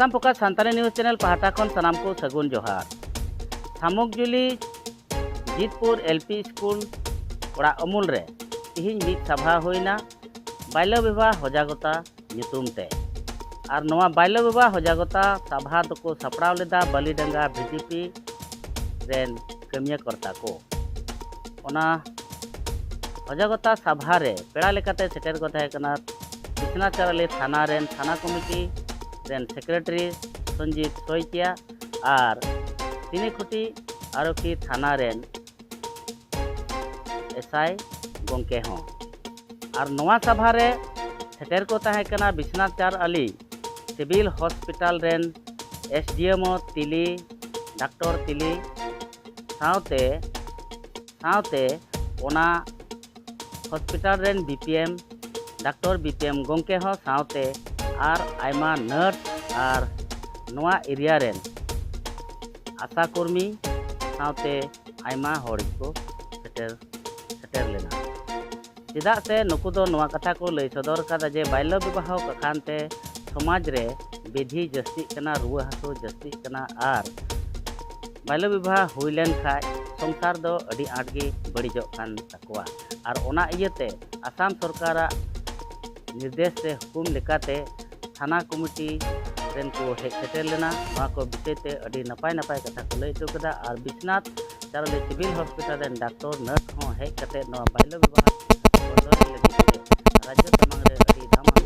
Assam focus Santali news channel पाहटा खन सानाम को सगुन जोहार। सामुकजुली जीतपुर एलपी स्कूल ओड़ा उमुल रे तिहिñ मिद सभा हुईना बाल्य विवाह होजागता ᱧᱩᱛᱩᱢ ᱛᱮ। ᱟᱨ ᱱᱚᱣᱟ ᱵᱟᱭᱞᱚ ᱵᱤᱵᱟᱦ ᱦᱚᱡᱟᱜᱚᱛᱟ ᱥᱟᱵᱷᱟ ᱫᱚᱠᱚ ᱥᱟᱯᱲᱟᱣ ᱞᱮᱫᱟ ᱵᱟᱞᱤᱰᱟᱸᱜᱟ ᱵᱤᱡᱮᱯᱤ ᱨᱮᱱ ᱠᱟᱹᱢᱤᱭᱟᱹ ᱠᱚᱨᱛᱟ ᱠᱚ। ᱚᱱᱟ ᱦᱚᱡᱟᱜᱚᱛᱟ ᱥᱟᱵᱷᱟ ᱨᱮ ᱯᱮᱲᱟ ᱞᱮᱠᱟᱛᱮ ᱥᱮᱴᱮᱨ ᱠᱚ ᱛᱟᱦᱮᱸ ᱠᱟᱱᱟ ᱵᱤᱥᱱᱟᱛᱷ ᱪᱟᱨᱟᱞᱤ ᱛᱷᱟᱱᱟ ᱨᱮᱱ ᱛᱷᱟᱱᱟ ᱠᱚᱢᱤᱴᱤ ᱨᱮᱱ ᱥᱮᱠᱨᱮᱴᱟᱨᱤ ᱥᱚᱧᱡᱤᱛ ᱥᱚᱭᱠᱤᱭᱟ ᱟᱨ ᱛᱤᱱᱤᱠᱷᱩᱴᱤ ᱟᱨᱚᱠᱷᱤ ᱛᱷᱟᱱᱟ ᱨᱮᱱ ᱮᱥᱟᱭ ᱜᱚᱝᱠᱮ ᱦᱚᱸ। ᱟᱨ ᱱᱚᱣᱟ ᱥᱟᱵᱷᱟ ᱨᱮ ᱥᱮᱴᱮᱨ ᱠᱚ ᱛᱟᱦᱮᱸ ᱠᱟᱱᱟ ᱵᱤᱥᱱᱟᱛᱷ ᱪᱟᱨ ᱟᱞᱤ सिविल हॉस्पिटल रेन एसडीएमओ तिली डॉक्टर तिली सावते सावते ओना हॉस्पिटल रेन बीपीएम डॉक्टर बीपीएम गोंके हो सावते are आयमा नर्स are नोआ एरिया रेन आशा कर्मी सावते आयमा हड़ को सेटेर सेटेर लेना। चेदा से नुकु दो नोआ कथा को लई सदर कदा जे बाल्य विवाह कखानते समाज रे बेधि जस्ती कना, रुआ हासु जस्ती कना are बाल्य विवाह हुई लेन खाय संसार दो अडी आंट गे बड़िजोग कान तकवा। Are ओना इयते आसाम सरकाराग निर्देश से हुकुम लेकाते थाना कमिटी रेन को हेज सेटेर लेना। नोआ को विषय ते अडी नपाय नपाय कथा को लई हचो केदा। Are Biswanath Chariali civil hospital rain doctor nurse हों हेज कते नोआ बाल्य विवाह बंदर लगी ते राज्य सामांग रे अडी दामान।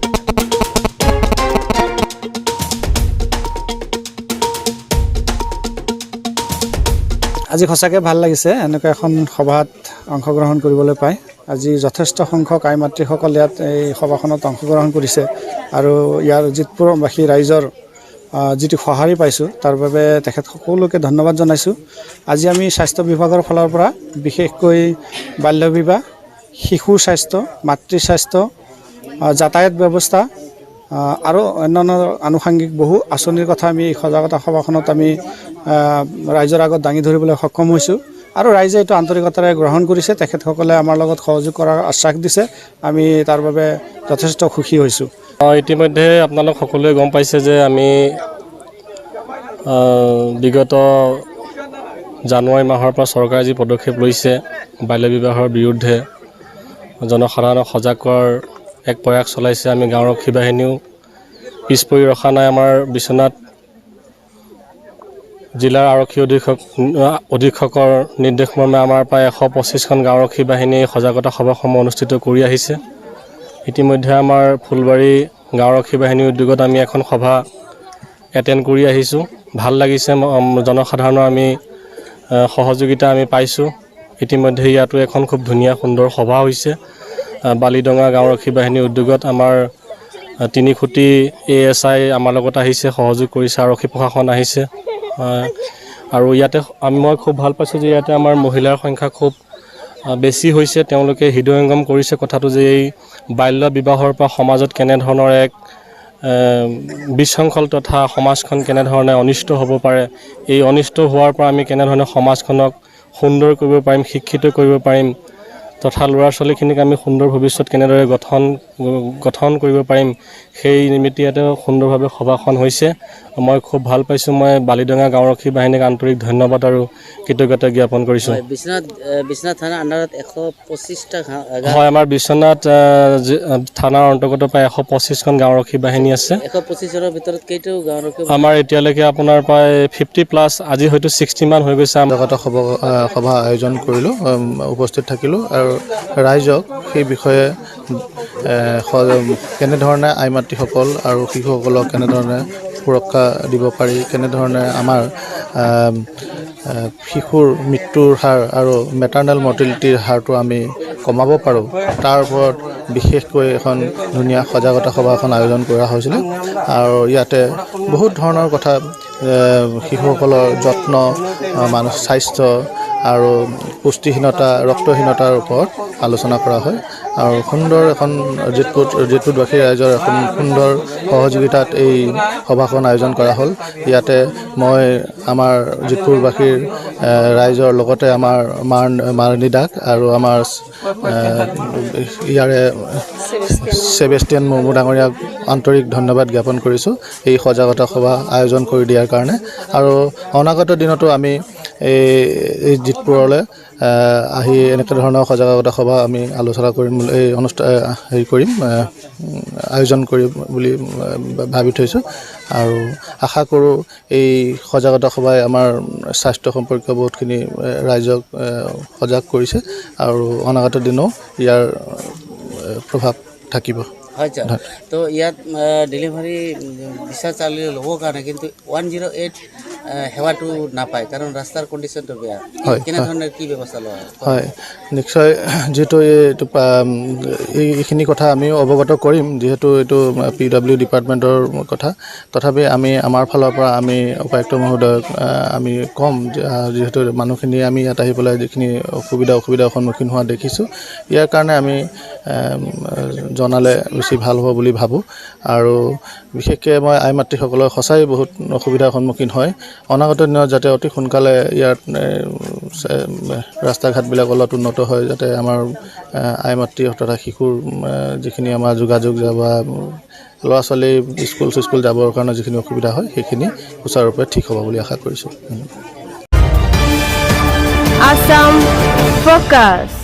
আজি সঁচাকৈ ভাল লাগিছে এনেকুৱা এখন সভাত অংশগ্ৰহণ কৰিবলৈ পাই। আজি যথেষ্ট সংখ্যক আই মাতৃসকল ইয়াত এই সভাখনত অংশগ্ৰহণ কৰিছে আৰু ইয়াৰ জিতপুৰবাসী ৰাইজৰ যিটো সঁহাৰি পাইছোঁ তাৰ বাবে তেখেত সকলোকে ধন্যবাদ জনাইছোঁ। আজি আমি স্বাস্থ্য বিভাগৰ ফালৰ পৰা বিশেষকৈ বাল্য বিবাহ, শিশু স্বাস্থ্য, মাতৃ স্বাস্থ্য, যাতায়াত ব্যৱস্থা আৰু অন্যান্য আনুষাংগিক বহু আঁচনিৰ কথা আমি এই সজাগতা সভাখনত আমি ৰাইজৰ আগত দাঙি ধৰিবলৈ সক্ষম হৈছোঁ আৰু ৰাইজে এইটো আন্তৰিকতাৰে গ্ৰহণ কৰিছে। তেখেতসকলে আমাৰ লগত সহযোগ কৰাৰ আশ্বাস দিছে, আমি তাৰ বাবে যথেষ্ট সুখী হৈছোঁ। ইতিমধ্যে আপোনালোক সকলোৱে গম পাইছে যে আমি বিগত জানুৱাৰী মাহৰ পৰা চৰকাৰে যি পদক্ষেপ লৈছে বাল্য বিবাহৰ বিৰুদ্ধে জনসাধাৰণক সজাগ কৰাৰ এক প্ৰয়াস চলাইছে। আমি গাঁওৰক্ষী বাহিনীও পিছ পৰি ৰখা নাই। আমাৰ বিশ্বনাথ জিলাৰ আৰক্ষী অধীক্ষকৰ নিৰ্দেশমৰ্মে আমাৰ প্ৰায় 125খন গাঁওৰক্ষী বাহিনী সজাগতা সভাসমূহ অনুষ্ঠিত কৰি আহিছে। ইতিমধ্যে আমাৰ ফুলবাৰী গাঁওৰক্ষী বাহিনীৰ উদ্যোগত আমি এখন সভা এটেণ্ড কৰি আহিছোঁ। ভাল লাগিছে, জনসাধাৰণৰ আমি সহযোগিতা আমি পাইছোঁ। ইতিমধ্যে ইয়াতো এখন খুব ধুনীয়া সুন্দৰ সভা হৈছে। বালিডঙা গাঁওৰক্ষী বাহিনীৰ উদ্যোগত আমাৰ তিনিখুটি এ এছ I আমাৰ লগত আহিছে, সহযোগ কৰিছে, আৰক্ষী প্ৰশাসন আহিছে। আৰু ইয়াতে মই খুব ভাল পাইছোঁ যে ইয়াতে আমাৰ মহিলাৰ সংখ্যা খুব বেছি হৈছে। তেওঁলোকে হৃদয়ংগম কৰিছে কথাটো যে এই বাল্য বিবাহৰ পৰা সমাজত কেনেধৰণৰ এক বিশৃংখল তথা সমাজখন কেনেধৰণে অনিষ্ট হ'ব পাৰে, এই অনিষ্ট হোৱাৰ পৰা আমি কেনেধৰণে সমাজখনক সুন্দৰ কৰিব পাৰিম, শিক্ষিত কৰিব পাৰিম তথা ল'ৰা ছোৱালীখিনিক আমি সুন্দৰ ভৱিষ্যত কেনেদৰে গঠন কৰিব পাৰিম, সেই নিমিত্তে ইয়াতে সুন্দৰভাৱে সভাখন হৈছে। মই খুব ভাল পাইছোঁ। মই বালিডঙা গাঁওৰক্ষী বাহিনীক আন্তৰিক ধন্যবাদ আৰু কৃতজ্ঞতা জ্ঞাপন কৰিছোঁ। বিশ্বনাথ থানাৰ আণ্ডাৰত 125টা হয়, আমাৰ বিশ্বনাথ থানাৰ অন্তৰ্গত প্ৰায় 125খন গাঁওৰক্ষী বাহিনী আছে। 125ৰ ভিতৰত কেইটো গাঁওৰক্ষী আমাৰ এতিয়ালৈকে আপোনাৰ প্ৰায় 50+, আজি হয়তো 60 মান হৈ গৈছে। সজাগতা সভা আয়োজন কৰিলোঁ, উপস্থিত থাকিলোঁ আৰু ৰাইজক সেই বিষয়ে কেনেধৰণে আই মাতৃসকল আৰু শিশুসকলক কেনেধৰণে সুৰক্ষা দিব পাৰি, কেনেধৰণে আমাৰ শিশুৰ মৃত্যুৰ হাৰ আৰু মেটাৰ্নেল মৰ্টেলিটিৰ হাৰটো আমি কমাব পাৰোঁ, তাৰ ওপৰত বিশেষকৈ এখন ধুনীয়া সজাগতা সভা এখন আয়োজন কৰা হৈছিলে। আৰু ইয়াতে বহুত ধৰণৰ কথা, শিশুসকলৰ যত্ন, মানসিক স্বাস্থ্য আৰু পুষ্টিহীনতা, ৰক্তহীনতাৰ ওপৰত আলোচনা কৰা হয়। আৰু সুন্দৰ এখন জিতপুৰবাসী ৰাইজৰ এখন সুন্দৰ সহযোগিতাত এই সভাখন আয়োজন কৰা হ'ল। ইয়াতে মই আমাৰ জিতপুৰবাসীৰ ৰাইজৰ লগতে আমাৰ মাৰনি দাক আৰু আমাৰ ইয়াৰে ছেবেষ্টিয়ান মুৰ্মু ডাঙৰীয়াক আন্তৰিক ধন্যবাদ জ্ঞাপন কৰিছোঁ এই সজাগতা সভা আয়োজন কৰি দিয়াৰ কাৰণে। আৰু অনাগত দিনতো আমি এই জিতপুৰলৈ আহি এনেকুৱা ধৰণৰ সজাগতা সভা আমি আলোচনা কৰিম, এই অনুষ্ঠান হেৰি কৰিম, আয়োজন কৰিম বুলি ভাবি থৈছোঁ। আৰু আশা কৰোঁ এই সজাগতা সভাই আমাৰ স্বাস্থ্য সম্পৰ্কীয় বহুতখিনি ৰাইজক সজাগ কৰিছে আৰু অনাগত দিনো ইয়াৰ প্ৰভাৱ থাকিব। হয় ছাৰ, তো ইয়াত ডেলিভাৰী বিশ্বনাথ চাৰিআলি ল'বৰ কাৰণে কিন্তু 108 সেৱাটো নাপায়, কাৰণ ৰাস্তাৰ কণ্ডিশ্যনটো বেয়া। হয়। কেনেধৰণে কি ব্যৱস্থা লোৱা হয়? হয়, নিশ্চয়। যিহেতু এইটো এইখিনি কথা আমিও অৱগত কৰিম, যিহেতু এইটো পিডাব্লিউ ডিপাৰ্টমেণ্টৰ কথা, তথাপি আমি আমাৰ ফালৰ পৰা আমি উপায়ুক্ত মহোদয়ক আমি ক'ম, যিহেতু মানুহখিনি আমি ইয়াত আহি পেলাই যিখিনি অসুবিধাৰ সন্মুখীন হোৱা দেখিছোঁ, ইয়াৰ কাৰণে আমি জনালে বেছি ভাল হ'ব বুলি ভাবোঁ। আৰু বিশেষকৈ মই আই মাতৃসকলৰ সঁচাই বহুত অসুবিধাৰ সন্মুখীন হয়। অনাগত দিনত যাতে অতি সোনকালে ইয়াত ৰাস্তা ঘাটবিলাক অলপ উন্নত হয়, যাতে আমাৰ আই মাতৃ তথা শিশুৰ যিখিনি আমাৰ যোগাযোগ বা ল'ৰা ছোৱালী স্কুল চিস্কুল যাবৰ কাৰণে যিখিনি অসুবিধা হয়, সেইখিনি সুচাৰুৰূপে ঠিক হ'ব বুলি আশা কৰিছোঁ। Assam Focus.